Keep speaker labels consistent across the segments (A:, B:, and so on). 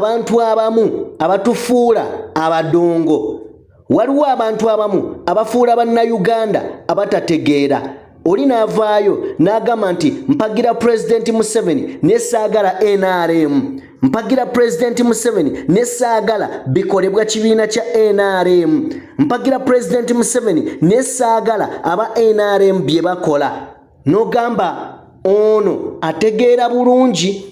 A: Abantu abamu abatufuula abadongo, waliwo abantu abamu abafuula Bannayuganda abatategeera. Oli n'avaayo n'agamba nti, "Mpagira Pulezidenti Museveni ne saagala NRM, mpagira Pulezidenti Museveni ne saagala bikolebwa kibiina kya NRM, mpagira Pulezidenti Museveni ne saagala aba NRM bye bakola." N'ogamba ono ategeera bulungi,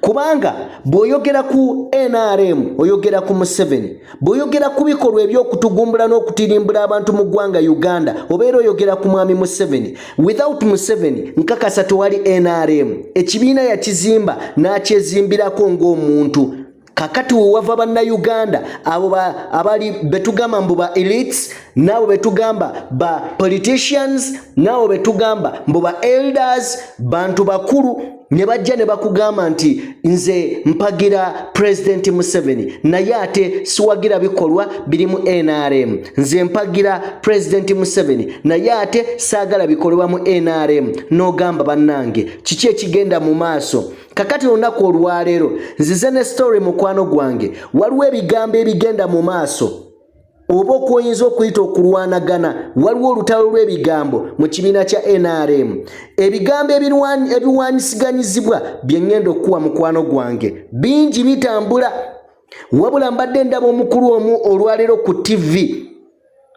A: kubanga bw'oyogera ku NRM oyogera ku Museveni, bw'oyogera ku bikolwa ebyokutugumbula n'okutirimbula abantu mu ggwanga Uganda obeera oyogera ku mwami Museveni. Without Museveni, nkakasa tewali NRM. Ekibiina yakizimba n'akyezimbirako ng'omuntu. Kakati wewava Bannayuganda abo abali betugamba mbu ba elites, naabo betugamba ba politicians, naabo betugamba mbu ba elders, bantu bakulu, ne bajja ne bakugamba nti, "Nze mpagira Pulezidenti Museveni naye ate siwagira bikolwa biri mu NRM, nze mpagira Pulezidenti Museveni naye ate saagala bikolebwa mu NRM." N'ogamba, "Bannange, kiki ekigenda mu maaso?" Kakati olunaku olwaleero nzize ne story, mukwano gwange. Waliwo ebigambo ebigenda mu maaso oba okwoyinza okuyita okulwanagana. Waliwo olutalo lw'ebigambo mu kibiina kya NRM, ebigambo ebiwanyisiganyizibwa bye ŋŋenda okukuwa, mukwano gwange. Bingi bitambula, wabula mbadde ndaba omukulu omu olwaleero ku TV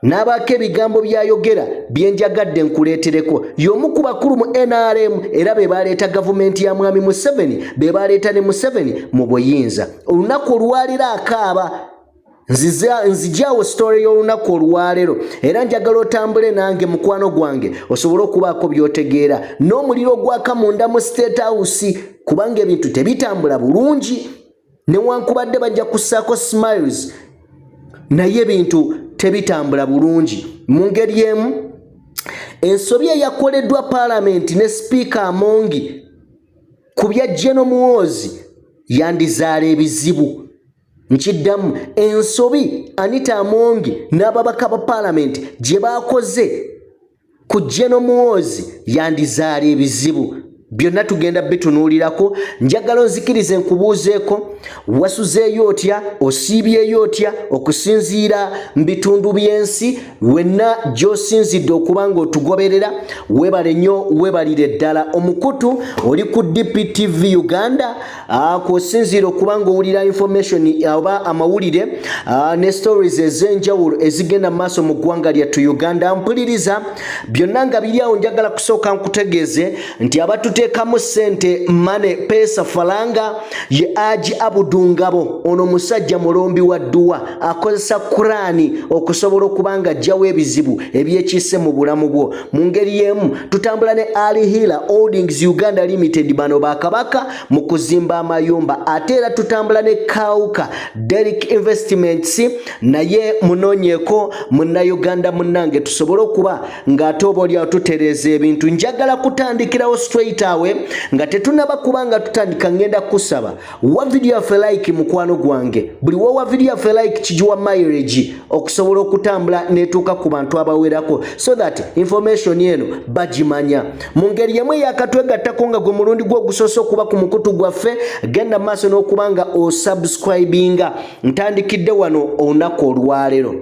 A: n'abaako ebigambo by'ayogera bye njagadde nkuleetereko. Y'omu ku bakulu mu NRM, era be baleeta gavumenti ya mwami Museveni, be baleeta ne Museveni mu buyinza. Olunaku olwaleero akaaba. Nzijaawo story y'olunaku olwaleero, era njagala otambule nange, mukwano gwange, osobole okubaako by'otegeera n'omuliro ogwaka munda mu State House, kubanga ebintu tebitambula bulungi. Newankubadde bajja kussaako smiles, naye ebintu tebitambula bulungi. Mu ngeri emu, ensobi eyakoleddwa Paalamenti ne Sipiika Amongi ku bya General Muhoozi yandizaala ebizibu. Nkiddamu, ensobi Anita Amongi n'ababaka ba Paalamenti gye baakoze ku General Muhoozi yandizaala ebizibu. Byonna tugenda bitunuulirako. Njagala onzikirize nkubuuzeeko: wasuzeeyo otya? Osiibyeyo otya okusinziira mu bitundu by'ensi wenna gy'osinzidde okuba nga otugoberera? Weebale nnyo, weebalire ddala. Omukutu oli ku DPTV Uganda, kw'osinziira okuba nga owulira information oba amawulire ne stories ez'enjawulo ezigenda mu maaso mu ggwanga lyattu Uganda. Mpuliriza, byonna nga biri awo, njagala kusooka nkutegeeze nti abatuteekamu ssente, money, pesa, falanga, ye Aji Abudungabo. Ono musajja mulombi wa dduwa, akozesa Kurani okusobola okuba nga ajjawo ebizibu ebyekisse mu bulamu bwo. Mu ngeri y'emu tutambula ne Ali Hila Holdings Uganda Limited, bano bakabaka mu kuzimba amayumba. Ate era tutambula ne Kauka Derrick Investments, naye munoonyeeko Munnayuganda munnange, tusobole okuba ng'ate oba oliawo tutereeza ebintu. Njagala kutandikirawo straight away nga tetunaba kuba nga tutandika. Ngenda kusaba wa video yaffe like, mukwano gwange. Buli wowa video yaffe like kigiwa mileage okusobola okutambula netuuka ku bantu abawerako, so that information eno bagimanya. Mu ngeri emu eyakatwegattako nga gwe mulundi gwe ogusoose okuba ku mukutu gwaffe, genda maaso n'okuba nga osubscribinga. Ntandikidde wano olunaku olwaleero,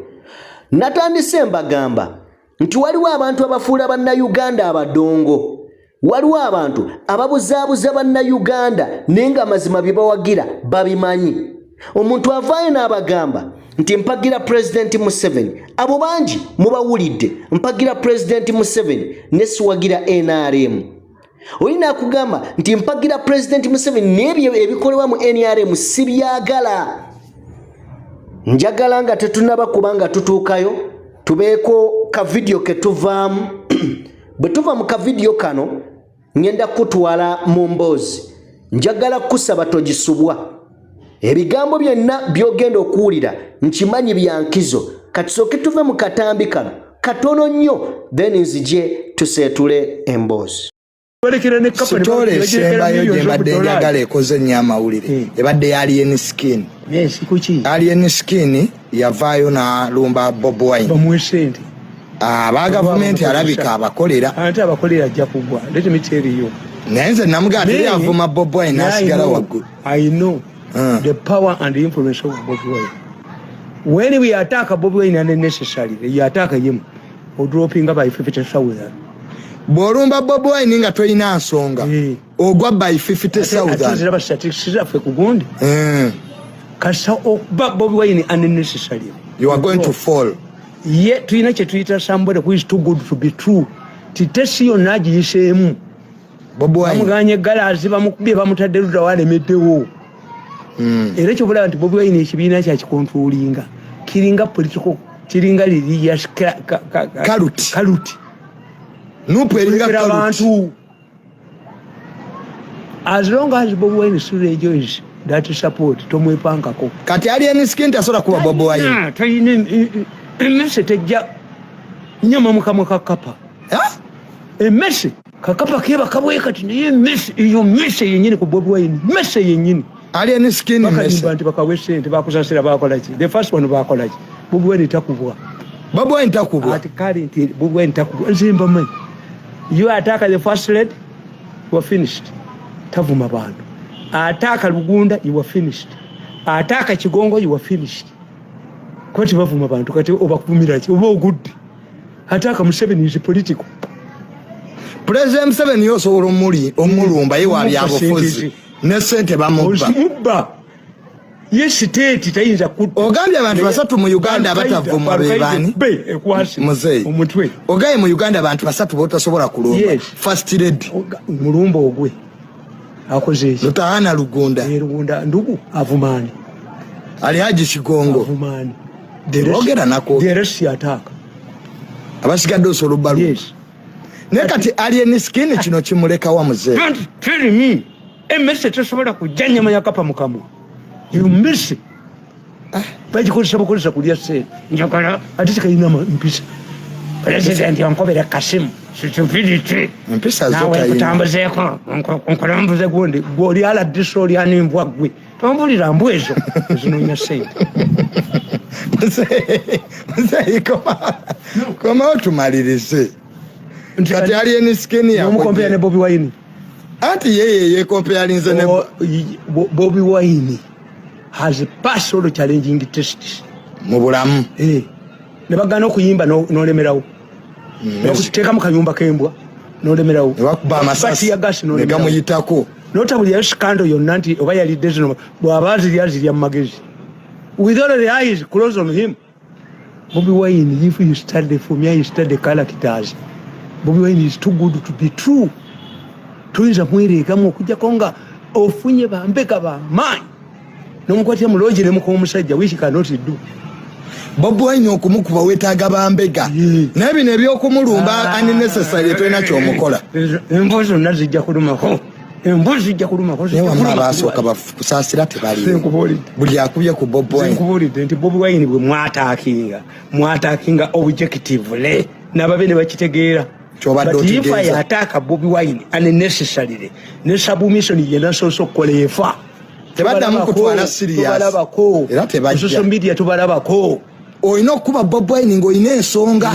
A: natandise mbagamba nti waliwo abantu abafuula Bannayuganda abadongo, waliwo abantu ababuzaabuza Bannayuganda, naye nga amazima bye bawagira babimanyi. Omuntu avaayo n'abagamba nti, "Mpagira Pulezidenti Museveni." Abo bangi mubawulidde: "Mpagira Pulezidenti Museveni ne siwagira NRM." Oli naakugamba nti, "Mpagira Pulezidenti Museveni n'ebyo ebikolebwa mu NRM sibyagala." Njagala nga tetunaba kuba nga tutuukayo, tubeeko ka vidiyo ke tuvaamu. Bwe tuva mu kavidiyo kano, ŋŋenda kutwala mu mboozi. Njagala kusaba togisubwa. Ebigambo byonna by'ogenda okuwulira nkimanyi bya nkizo. Katusooke tuve mu katambi kano katono nnyo, then nzije tuseetule emboozi.
B: Story esembayo gye mbadde njagala ekoze ennyo amawulire ebadde ya Alien Skin. Alien Skin yavaayo n'alumba Bob Wine.
C: Bamuwe sente.
B: Aba gavumenti alabika abakolera.
C: Ate abakolera ajja kugwa, let me tell you.
B: Naye nze namugamba teri avuma Bob Wine n'asigala waggulu.
C: I know. The power and the influence of Bobi Wine. When we attack Bobi Wine unnecessarily, you attack him or dropping by 50,000.
B: Bw'olumba Bobi Wine nga tolina nsonga, ogwa by 50,000.
C: Ziraba statistics zaffe ku gundi. Kasa okuba Bobi Wine unnecessarily,
B: you are going to fall.
C: Ye tulina kye tuyita somebody who is too good to be true. Ti test yonna agiyiseemu.
B: Bobi Wine.
C: Bamuganye galazi, bamukubye, bamutadde ludda, walemeddewo. Era kyobulaba nti Bobi Wine ekibiina kyakicontrollinga kiringa political, kiringa religious
B: Cult.
C: Cult.
B: NUP eringa
C: Kulekera
B: cult.
C: Abantu, as long as Bobi Wine still enjoys that support, tomwepankako.
B: Kati Alien Skin tasobola kuba Bobi Wine.
C: Ah, talina emmese tejja nyama mukamwa kakapa.
B: Ah?
C: Emmese kakapa keba kabwe kati, naye emmese eyo mmese yenyini ku Bobi Wine, mmese yenyini.
B: Alien Skin
C: Bakalimba
B: mese.
C: nti bakawe sente, bakusasira, bakolaki? The first one bakolaki? Bobi Wine takubwa.
B: Bobi Wine takubwa.
C: Ati kale nti Bobi Wine takubwa, nze mbamanyi. You attack the first lady, you are finished. Tavuma bantu. Attack Lugunda, you are finished. Attack Kigongo, you are finished. Kuba tebavuma bantu, kati obakuvumira ki oba ogudde? Attack Museveni is political.
B: President Museveni yosobola omulumba, ye wa byabufuzi.
C: Sente.
B: Ne sente bamubba.
C: Ozimubba, ye state tayinza kutta.
B: Ogambye abantu basatu mu Uganda abatavumwa be baani?
C: Be ekwasi
B: Muzeeyi.
C: omutwe.
B: Ogambye mu Uganda abantu basatu botasobola kulumba.
C: Yes.
B: First lady.
C: Mulumba ogwe akoze eki?
B: Lutahana Lugunda.
C: Eh, Lugunda ndugu avumaani?
B: Alihaji Kigongo.
C: Avumaani?
B: Boogera nako.
C: The rest attack.
B: Abasigadde osobola obbalumba.
C: Yes.
B: Naye kati Alien Skin kino kimulekawa, muzeeyi?
C: Don't tell me, emmese tesobola kujja nyama ya kapa mukamwa. Emmese bagikozesa bukozesa kulya sente. Njagala ate tekayina mpisa. Pulezidenti onkobera kasimu stupidity.
B: Empisa zo
C: Naawe
B: tayina.
C: Nkutambuzeeko, nkulambuze gundi gwe oli aladisa oli animbwa gwe tombulira mbwa ezo ezinoonya sente.
B: Muzeeyi, komawo tumalirize. Kati Alien Skin
C: Nomucompare ne Bobi Wine.
B: Anti yeye yecomparinze ne
C: Bobi Wine has passed all challenging tests
B: mu bulamu.
C: Eh. Ne bagana okuyimba nolemerawo, bakuteeka mu kayumba k'embwa nolemerawo.
B: Ne bakuba amasasi
C: Batear gas
B: ne
C: nolemerawo.
B: gamuyitako.
C: Notabulirayo scandal yonna nti oba yalidde zino, bw'aba azirya azirya mu magezi with all the eyes closed on him. Bobi Wine, if you study, for me I study characters, Bobi Wine is too good to be true. Toyinza mwereekamu okujjako nga ofunye bambeka bamaanyi nomukwatira mu lodge nemukuba omusajja, which cannot do.
B: Bobi Wine okumukuba weetaaga bambega. Naye bino ebyokumulumba
C: Ah.
B: unnecessary, tolina kyomukola.
C: Embwa zonna zijja kulumako, embwa zijja kulumako.
B: Naye wamma abasooka kusaasira tebaliwo.
C: Nkubuulidde.
B: Buli akubye ku Bobi Wine.
C: Nkubuulidde nti Bobi Wine bwe mwattackinga, mwattackinga objectively nababe ne bakitegeera.
B: Ky'obadde
C: But if I
B: otegeeza.
C: attack Bobi Wine unnecessarily, ne submission ye nasoose okukola efa.
B: Tebaddamu kutwala serious.
C: Tubalabako.
B: Era tebajja.
C: Ku social media tubalabako.
B: Olina okukuba Bobi Wine ng'olina ensonga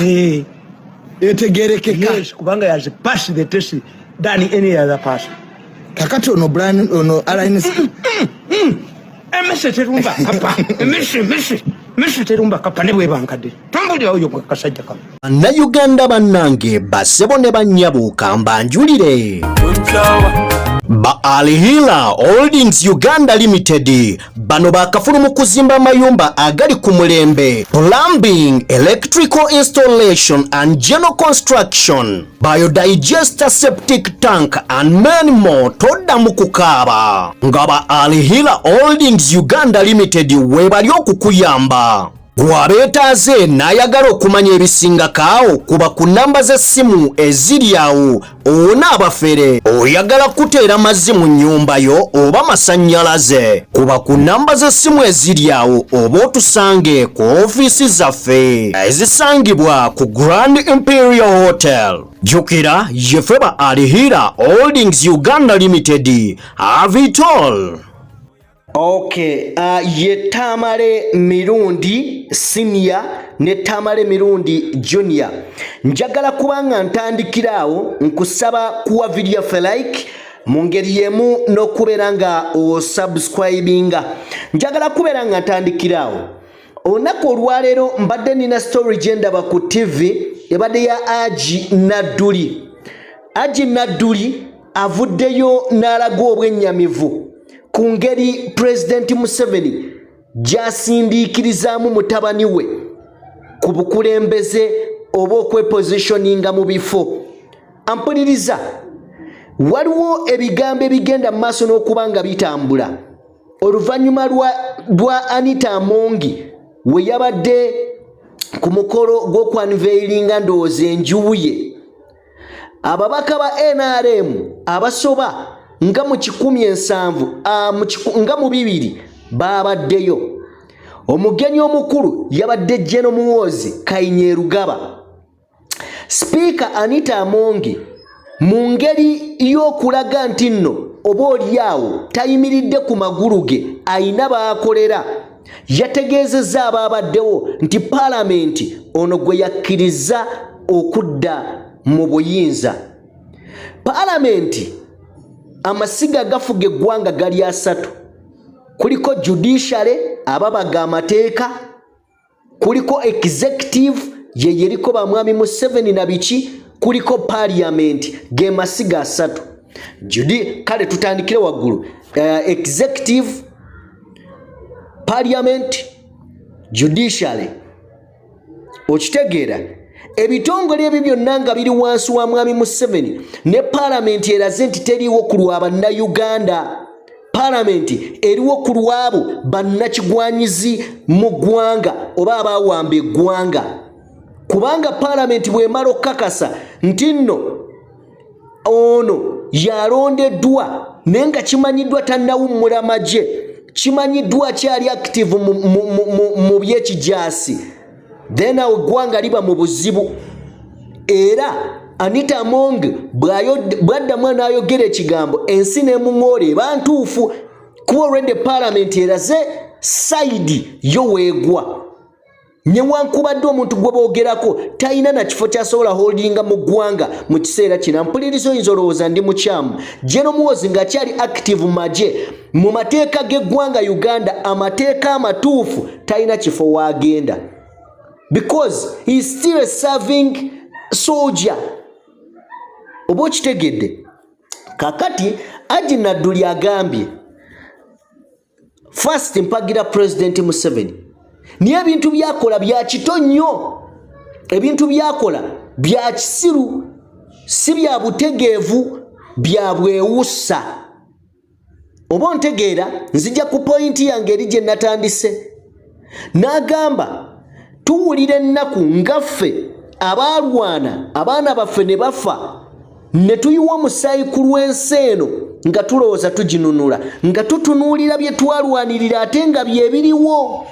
B: etegerekeka.
C: Yes, kubanga has passed the test than any other person.
B: Kakati ono Brian, ono Alien
C: Emmese terumba kapa, emmese, emmese, emmese terumba kapa ne bwebankadde. Tombulira oyo kasajja kano.
A: Bannayuganda bannange, bassebo ne bannyabo, kambanjulire ba Alhila Holdings Uganda Limited. Bano bakafulu mu kuzimba amayumba agali ku mulembe, plumbing, electrical installation and general construction, biodigester, septic tank and many more. Toddamu kukaaba nga ba Alhila Holdings Uganda Limited weebali okukuyamba. Bw'abeetaaze n'ayagala okumanya ebisingako, kuba ku nnamba z'essimu eziri awo owona abafere. Oyagala kuteera mazzi mu nnyumba yo oba masannyalaze, kuba ku nnamba z'essimu eziri awo oba otusange ku ofiisi zaffe ezisangibwa ku Grand Imperial Hotel. Jjukira yefe ba Alhira Holdings Uganda Limited avitol. Okay, ye Tamale Mirundi Senior ne Tamale Mirundi Junior. Njagala kubanga ntandikira awo nkusaba kuwa video yaffe like. Mu ngeri y'emu n'okubeera nga osubscribinga. Njagala kubeera nga ntandikiraawo. Olunaku olwaleero mbadde nina story gye ndaba ku TV, ebadde ya Aji Nadduli. Aji Nadduli avuddeyo n'alaga obwennyamivu ku ngeri Pulezidenti Museveni gy'asindiikirizaamu mutabani we ku bukulembeze oba okwepositioninga mu bifo. Ampuliriza, waliwo ebigambo ebigenda mu maaso n'okuba nga bitambula oluvannyuma lwa Anita Amongi we yabadde ku mukolo gw'okwanveiringa, ndowooza, enju ye. Ababaka ba NRM abasoba nga mu 170, nga mu 200 baabaddeyo. Omugenyi omukulu yabadde General Muhoozi Kainerugaba. Sipiika Anita Amongi, mu ngeri y'okulaga nti nno oba oli awo tayimiridde ku magulu ge, ayina baakolera, yategeezezza abaabaddewo nti paalamenti ono gwe yakkiriza okudda mu buyinza. Paalamenti, amasiga gafuga eggwanga gali asatu: kuliko judiciary, ababaga amateeka, kuliko executive, ye yeriko bamwami Museveni na biki, kuliko parliament. Ge masiga asatu. Kale tutandikire waggulu: executive, parliament, judiciary. Okitegeera, ebitongole ebyo byonna nga biri wansi wa mwami Museveni, ne paalamenti eraze nti teriiwo ku lwa Bannayuganda. Paalamenti eriwo ku lwabo bannakigwanyizi mu ggwanga oba abaawamba eggwanga, kubanga paalamenti bw'emala okukakasa nti nno ono yalondeddwa, naye nga kimanyiddwa tannawummula magye, kimanyiddwa akyali active mu byekijaasi, then awo eggwanga liba mu buzibu. Era Anita Among bw'addamu n'ayogera ekigambo, ensi n'emuŋoola, eba ntuufu, kuba olwedde paalamenti eraze side yo weegwa, newankubadde omuntu gwe boogerako talina na kifo kyasobola holdinga mu ggwanga mu kiseera kino. Mpuliriza, oyinza olowooza ndi mukyamu. General Muhoozi ng'akyali active magye, mu mateeka g'eggwanga Uganda, amateeka amatuufu, talina kifo waagenda because he is still a serving soldier. Oba okitegedde? Kakati Aji Nadduli agambye, "First, mpagira President Museveni, naye ebintu byakola bya kito nnyo, ebintu byakola bya kisiru, si bya butegeevu, bya bwewussa." Oba ontegeera? Nzija ku point yange eri gye natandise. N'agamba, "Tuwulira ennaku nga ffe abaalwana, abaana baffe ne bafa, ne tuyiwa omusaayi ku lw'ensi eno nga tulowooza tuginunula, nga tutunuulira bye twalwanirira ate nga bye biriwo."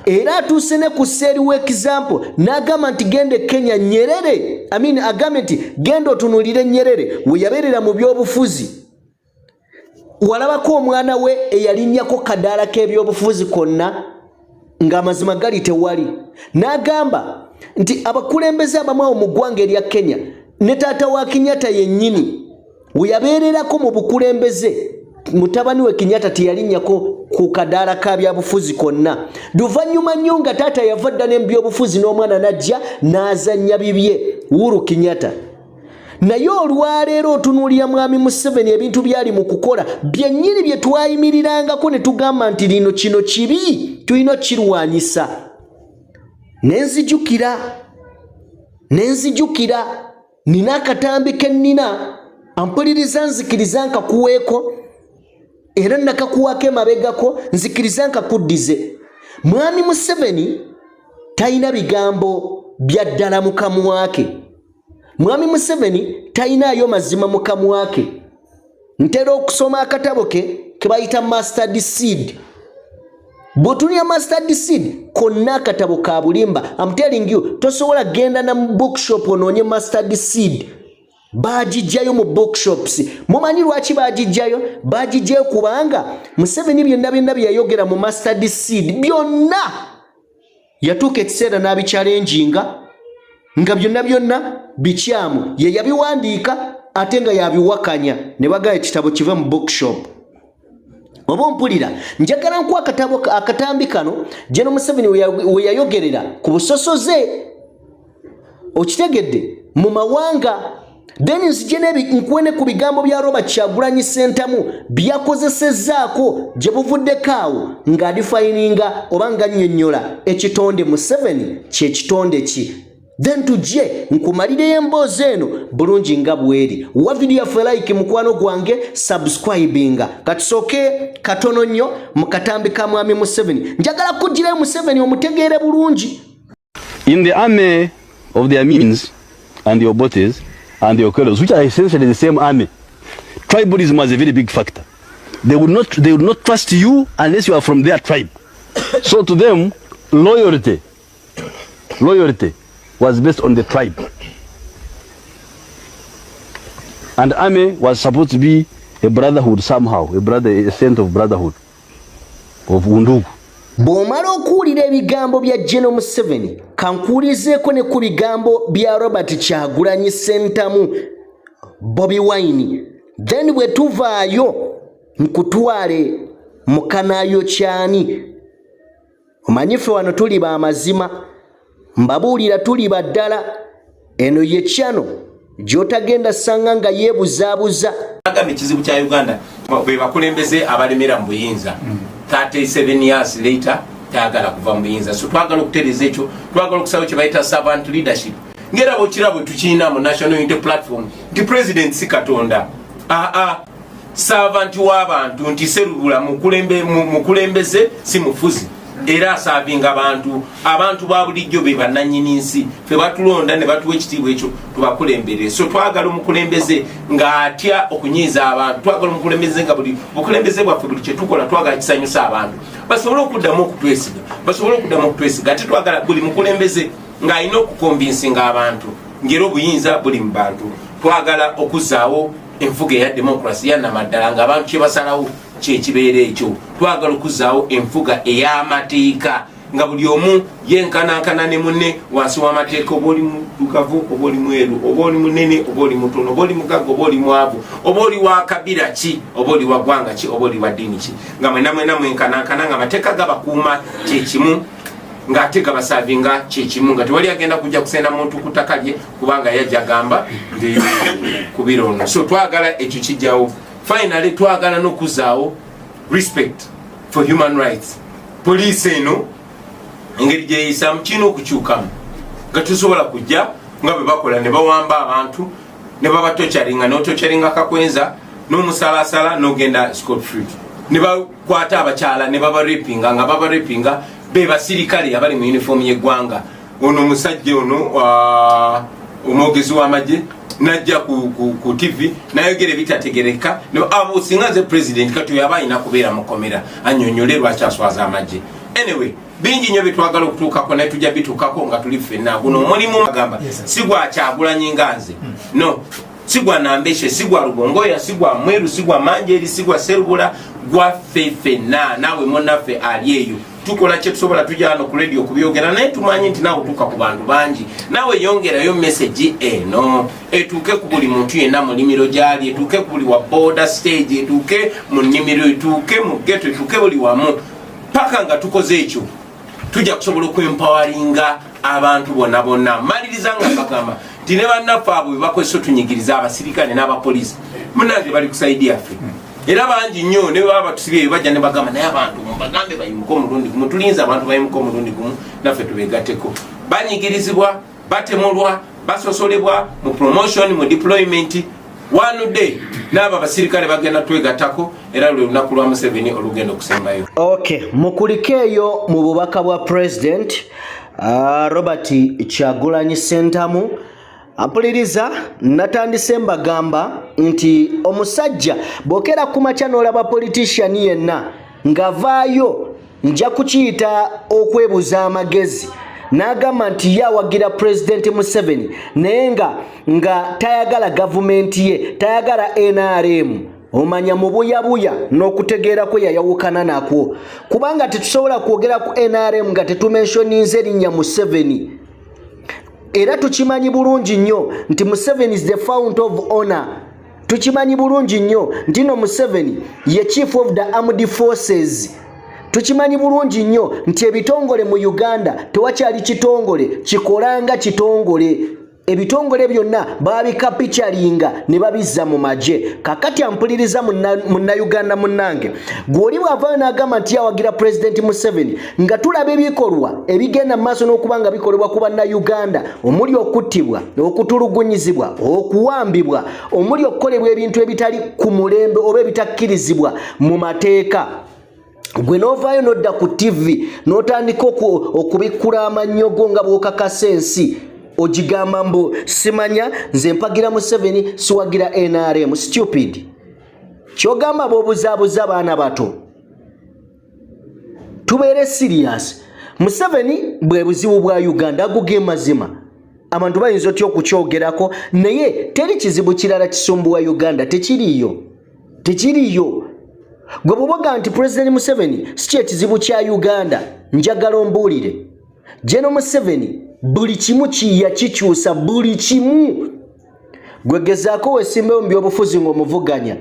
A: Era atuuse ne ku seeriwo example n'agamba nti genda e Kenya, Nyerere, I mean, agambye nti genda otunuulire Nyerere we yabeerera mu byobufuzi. Walabako omwana we eyalinnyako kadaala k'ebyobufuzi konna? Ng'amazima gali tewali. N'agamba nti abakulembeze abamu awo mu ggwanga erya Kenya, ne taata wa Kenyatta yennyini we yabeererako mu bukulembeze, mutabani we Kenyatta teyalinnyako ku kadaala ka byabufuzi konna. Luvannyuma nnyo nga taata yava dda ne byobufuzi, n'omwana n'ajja n'azannya bibye, Uhuru Kenyatta. Naye olwaleero otunuulira mwami Museveni, ebintu byali mu kukola byennyini bye twayimirirangako ne tugamba nti lino kino kibi, tulina okukirwanyisa. Nenzijukira nina akatambi ke nnina. Ampuliriza, nzikiriza nkakuweeko, era nakakuwaako emabegako, nzikiriza nkakuddize. Mwami Museveni talina bigambo bya ddala mu kamwa ke. Mwami Museveni talinaayo mazima mu kamwa ke. Ntera okusoma akatabo ke ke bayita Mustard Seed. Bw'otunulira Mustard Seed konna, akatabo ka bulimba. I'm telling you, tosobola genda na mu bookshop onoonye Mustard Seed. Bagijjayo mu bookshops. Mumanyi lwaki bagijjayo? Bagijjayo kubanga Museveni byonna byonna bye yayogera mu Mustard Seed byonna yatuuka ekiseera n'abichallenginga nga byonna byonna bikyamu. Ye yabiwandiika. Ate nga yabiwakanya ne bagaya ekitabo kive mu bookshop. Oba ompulira, njagala nkuwa akatabo akatambi kano General Museveni we yayogerera ku busosoze, okitegedde, mu mawanga. Then nzije nkuwe ne ku bigambo bya Robert Kyagulanyi Ssentamu byakozesezzaako gye buvuddeko awo ng'adefininga oba nga nnyonnyola ekitonde Museveni kyekitonde ki. Then tujje nkumalireyo emboozi eno bulungi nga bweri. Wa vidiyo yaffe like, mukwano gwange, subscribinga. Katusooke katono nnyo mu katambi ka mwami Museveni. Njagala kugirayo Museveni omutegeere bulungi.
D: In the army of the Amins and the Obotes and the Okellos, which are essentially the same army, tribalism was a very big factor. They would not trust you unless you are from their tribe. So to them, loyalty was based on the tribe. And army was supposed to be a brotherhood somehow, a sense of brotherhood, of undugu.
A: Bw'omala okuwulira ebigambo bya General Museveni, kankuwulizeeko ne ku bigambo bya Robert Kyagulanyi Ssentamu, Bobi Wine. Then bwe tuvaayo nkutwale mu kanaayo kyani. Omanyi ffe wano tuli b'amazima, mbabuulira, tuli baddala. Eno ye kyano gy'otagenda sanga nga yeebuzaabuza.
E: Agamba ekizibu kya Uganda be bakulembeze abalemera mu buyinza. 37 years later tayagala kuva mu buyinza. So twagala okutereeza ekyo, twagala okusaba kye bayita servant leadership, ngaera bwekira bwe tukirina mu National Unity Platform nti president si Katonda, aa servant w'abantu, nti Serubula mukulembeze si mufuzi, era aservinga abantu, abantu ba bulijjo be bannanyini nsi, fe batulonda ne batuwa ekitiibwa ekyo tubakulembere. So twagala omukulembeze ng'atya okunyiiza abantu, twagala omukulembeze nga buli bukulembeze bwaffe, buli kyetukola twagala kisanyusa abantu, basobole okuddamu okutwesiga, basobole okuddamu okutwesiga. Ate twagala buli mukulembeze ng'alina okuconvincinga abantu ng'era obuyinza buli mu bantu. Twagala okuzzaawo enfuga eya demokrasi yanamaddala, ng'abantu kyebasalawo kyekibeera ekyo. Twagala okuzzaawo enfuga ey'amateeka, nga buli omu yenkanankana ne munne wansi w'amateeka, oba oli mudugavu oba oli mweru, oba oli munene oba oli mutono, oba oli mugagga oba oli mwavu, oba oli wa kabira ki, oba oli wa ggwanga ki, oba oli wa ddiini ki, nga mwena mwena mwenkanankana, nga amateeka gabakuuma kyekimu, ng'ate gabaservinga kyekimu, nga tewali agenda kujja kusenda muntu ku ttaka lye kubanga yajja agamba nti kubira ono. So twagala ekyo kijjawo. Finally, twagala n'okuzaawo respect for human rights. Poliisi eno engeri gyeyisamu kirina okukyukamu, nga tusobola kujja nga bwe bakola ne bawamba abantu ne babatorturinga, notorturinga Kakwenza n'omusalasala n'ogenda scot free, ne bakwata abakyala ne babarapinga, nga babarapinga be basirikale abali mu uniform y'eggwanga. Ono omusajja ono omwogezi w'amagye najja ku TV nayogera ebitategereka. Abo singa nze president, kati oyo aba alina kubeera mukomera anyonyole lwaki aswaza amagye. Anyway, bingi nnyo byetwagala okutuukako, naye tujja bituukako nga tuli ffenna. Guno omulimu agamba si gwa Kyagulanyi nga nze, no, si gwa Nambeshe, si gwa Rubongoya, si gwa Mweru, si gwa Manjeri, si gwa Serubula, gwaffe ffenna. Naawe munnaffe ali eyo, tukola kyetusobola, tujja wano ku radio kubyogera, naye tumanyi nti naawe otuuka ku bantu bangi. Naawe yongerayo message eno etuuke ku buli muntu yenna mu nnimiro gyali, etuuke ku buli wa border stage, etuuke mu nnimiro, etuuke mu ghetto, etuuke buli wamu. Paka nga tukoze ekyo, tujja kusobola okwempoweringa abantu bonna bonna. Maliriza nga bagamba nti ne bannaffe abo bebakozesa otunyigiriza, abasirikale n'abapoliisi, munange bali ku side yaffe, era bangi nnyo ne baba batusibye bajja ne bagamba, naye abantu mubagambe bayimuke omulundi gumu, tulinze abantu bayimuke omulundi gumu naffe tubegatteko. Banyigirizibwa, batemulwa, basosolebwa mu promotion, mu deployment. One day n'abo abasirikale bagenda twegattako, era lwe lunaku lwa Museveni olugenda okusembayo.
A: Ok, mukuliko eyo mu bubaka bwa President Robert Kyagulanyi Sentamu. Ampuliriza, natandise mbagamba nti omusajja bw'okeera ku makya n'olaba politician yenna ng'avaayo, nja kukiyita okwebuza amagezi, n'agamba nti ye awagira Pulezidenti Museveni, naye nga tayagala gavumenti ye, tayagala NRM, omanya mu buyabuya n'okutegeera kwe yayawukana nakwo, kubanga tetusobola kwogera ku NRM nga tetumentioninze erinnya Museveni. Era tukimanyi bulungi nnyo nti Museveni is the fount of honor. Tukimanyi bulungi nnyo nti no Museveni ye chief of the armed forces. Tukimanyi bulungi nnyo nti ebitongole mu Uganda tewakyali kitongole kikolanga kitongole. Ebitongole byonna babikapikyalinga ne babizza mu magye. Kakati ampuliriza, Munnayuganda munnange, gw'oli bw'avaayo n'agamba nti yawagira Pulezidenti Museveni, nga tulaba ebikolwa ebigenda mu maaso n'okuba nga bikolebwa ku Bannayuganda, omuli okuttibwa, okutulugunyizibwa, okuwambibwa, omuli okukolebwa ebintu ebitali ku mulembe oba ebitakkirizibwa mu mateeka, gwe n'ovaayo n'odda ku TV n'otandika okubikkula amannyo go nga bw'okakasa ensi, ogigamba mbu simanya nze mpagira Museveni, siwagira NRM. Stupid. Kyogamba bw'obuzaabuza baana bato. Tubeere serious. Museveni bwe buzibu bwa Uganda, ago ge mazima. Abantu bayinza otya okukyogerako, naye teri kizibu kirala kisumbuwa Uganda, tekiriiyo, tekiriiyo. Gwe bw'oboga nti Pulezidenti Museveni si kyekizibu kya Uganda, njagala ombuulire. Geno Museveni buli kimu kiya kikyusa buli kimu. Gwe gezaako wesimbewo mu byobufuzi ng'omuvuganya,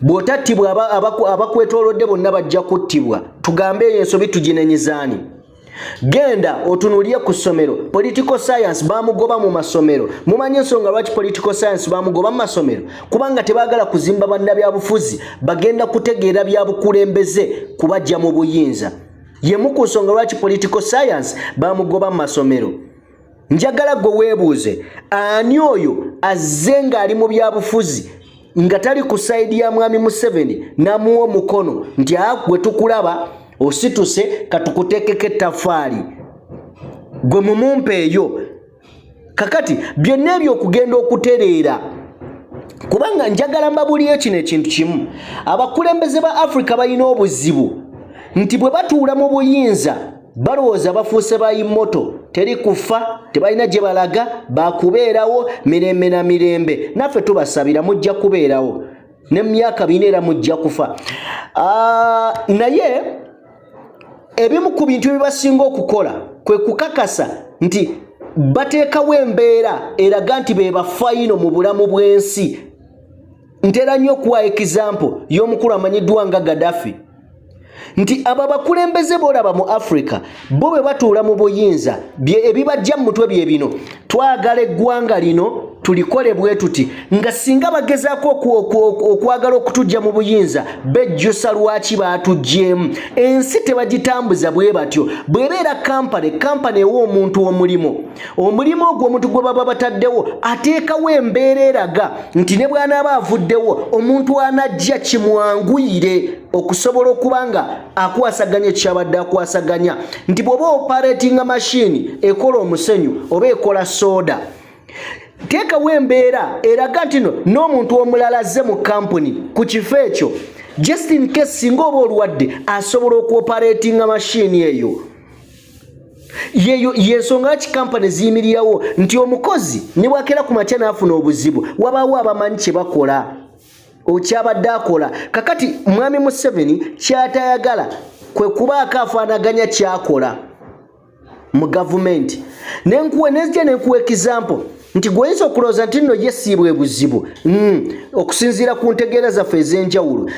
A: bw'otattibwa abakwetoolodde bonna bajja kuttibwa. Tugambe eyo ensobi tuginenyezaani? Genda otunuulye ku ssomero, political science bamugoba mu masomero. Mumanyi ensonga lwaki political science bamugoba mu masomero? Kubanga tebaagala kuzimba bannabyabufuzi bagenda kutegeera byabukulembeze kubajja mu buyinza. Yemu ku nsonga lwaki political science bamugoba mu masomero. Njagala gwe weebuuze, ani oyo azze ng'ali mu byabufuzi nga tali ku side ya mwami Museveni n'amuwa omukono nti, "A, gwe tukulaba osituse, katukuteekeko ettafaali, gwe mumumpe eyo"? Kakati byonna ebyo okugenda okutereera, kubanga njagala mbabuliyo kino ekintu kimu: abakulembeze ba Afrika balina obuzibu nti bwe batuula mu buyinza balowooza bafuuse ba immortal, teri kufa, tebalina gye balaga, bakubeerawo mirembe na mirembe. Naffe tubasabira, mujja kubeerawo ne mu myaka 400 era mujja kufa. Naye ebimu ku bintu ebibasinga okukola kwe kukakasa nti bateekawo embeera eraga nti be bafayino mu bulamu bw'ensi. Ntera nnyo okuwa example y'omukulu amanyiddwa nga Gaddafi, nti abo abakulembeze boolaba mu Africa, bo bwe batuula mu buyinza, ebibajja mu mutwe bye bino: twagala eggwanga lino tulikole bwe tuti, nga singa bagezaako okwagala okutujja mu buyinza, bejjusa lwaki baatuggyemu. Ensi tebagitambuza bwe batyo. Bw'ebeera kampani, kampani ewa omuntu omulimu. Omulimu ogwo omuntu gwe baba bataddewo ateekawo embeera eraga nti ne bw'anaaba avuddewo, omuntu anajja kimwanguyire okusobola okuba nga akwasaganya ekyabadde akwasaganya. Nti bw'oba operatinga mashini ekola omusenyu oba ekola sooda, teekawo embeera eraga nti no n'omuntu omulala azze mu kampuni ku kifo ekyo, just in case singa oba olwadde, asobola okuoperatinga mashini eyo. Yeyo yensonga lwaki kampani ziyimirirawo, nti omukozi ne bwakera ku makya n'afuna obuzibu, wabaawo abamanyi kye bakola okyabadde akola. Kakati mwami Museveni kyatayagala kwe kubaako afaanaganya kyakola mu gavumenti. Nenkuwa, nenzija nenkuwa example nti gweoyinza okulowooza nti nno ye siibwe buzibu, okusinziira ku ntegeera zaffe ez'enjawulo.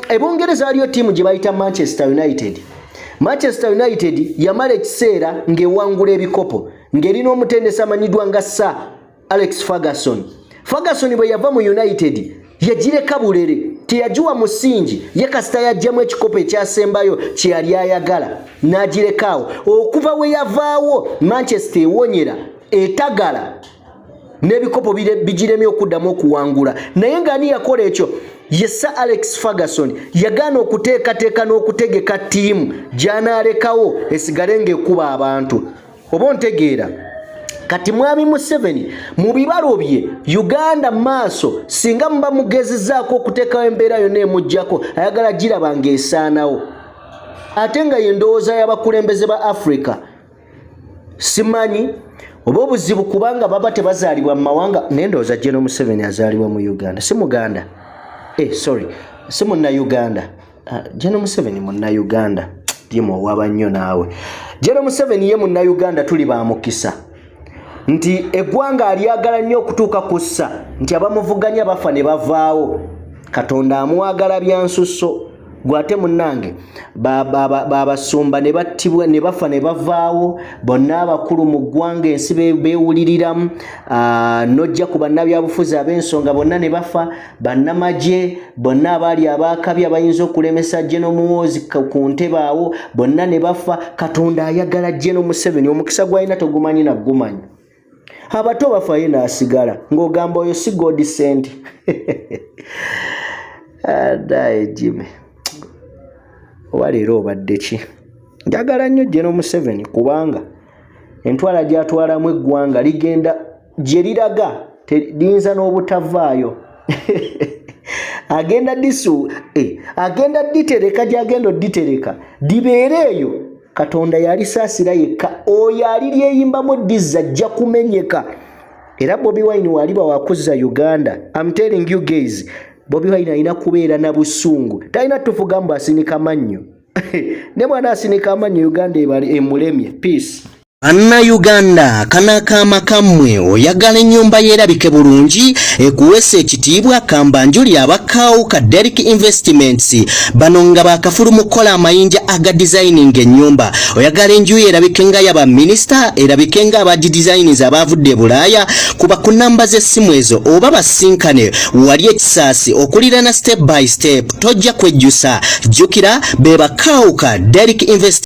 A: Ebungereza waliyo ttiimu gye bayita Manchester United. Manchester United yamala ekiseera ng'ewangula ebikopo ng'erina omutendesi amanyiddwa nga Sir Alex Ferguson. Ferguson bwe yava mu United, yagireka bulere, teyagiwa musingi. Ye kasita yajjamu ekikopo ekyasembayo kye yali ayagala, n'agirekaawo. Okuva we yavaawo, Manchester ewonyera, etagala, n'ebikopo bigiremye okuddamu okuwangula. Naye ng'ani yakola ekyo? Ye Sir Alex Ferguson. Yagaana okuteekateeka n'okutegeka ttiimu gy'anaalekawo esigale ng'ekuba abantu. Oba ontegeera? Kati mwami Museveni mu bibalo bye Uganda maaso, singa muba mugezezaako okuteekawo embeera yonna emuggyako, ayagala giraba ng'esaanawo, ate nga yendowooza y'abakulembeze ba Africa. Simanyi oba obuzibu kubanga baba tebazaalibwa mu mawanga, naye ndowooza Geno Museveni azaalibwa mu Uganda, si Muganda. Sorry, si Munnauganda. Geno Museveni Munnauganda. Jimu owaba nnyo naawe. Geno Museveni ye Munnauganda, tuli ba mukisa. Nti eggwanga alyagala nnyo okutuuka ku ssa nti abamuvuganya bafa ne bavaawo. Katonda amwagala byansusso. Gwate munnange, babasumba ne battibwa ne bafa ne bavaawo bonna, abakulu mu ggwanga ensi beewuliriramu, nojja ku bannabyabufuzi ab'ensonga bonna ne bafa, bannamagye bonna abaali abaakabi abayinza okulemesa General Muhoozi ku ntebe awo bonna ne bafa. Katonda ayagala General Museveni, omukisa gw'alina togumanyi nagumanyi. Abato bafayo n'asigala ng'ogamba oyo si God sent. Adaye Jimmy, oba leero obadde ki? Njagala nnyo General Museveni kubanga entwala gy'atwalamu eggwanga ligenda gye liraga, liyinza n'obutavaayo. Agenda disu agenda ditereka gyagenda oditereka libeere eyo. Katonda yalisaasira yekka. Oyo aliryeyimbamu dizza ajja kumenyeka. Era Bobi Wine waliba wakuzza Uganda, I'm telling you guys, Bobi Wine alina kubeera na busungu, talina tufuga mbu asinika mannyo. Ne bwana asinika amannyo, Uganda emulemye. Peace.
F: Bannayuganda, kano kammwe. Oyagala ennyumba yeerabike bulungi, ekuweesa ekitiibwa? Kambanjuli abakaawu ka Derrick Investments. Bano nga bakafulu mu kukola amayinja aga designing ennyumba. Oyagala enju yo erabike nga yaba minisita, erabike nga abagidesignings abaavudde e Bulaaya? Kuba ku namba z'essimu ezo oba basinkane wali ekisaasi okulirana Step by Step, tojja kwejjusa. Jjukira be bakaawu ka Derrick Investments.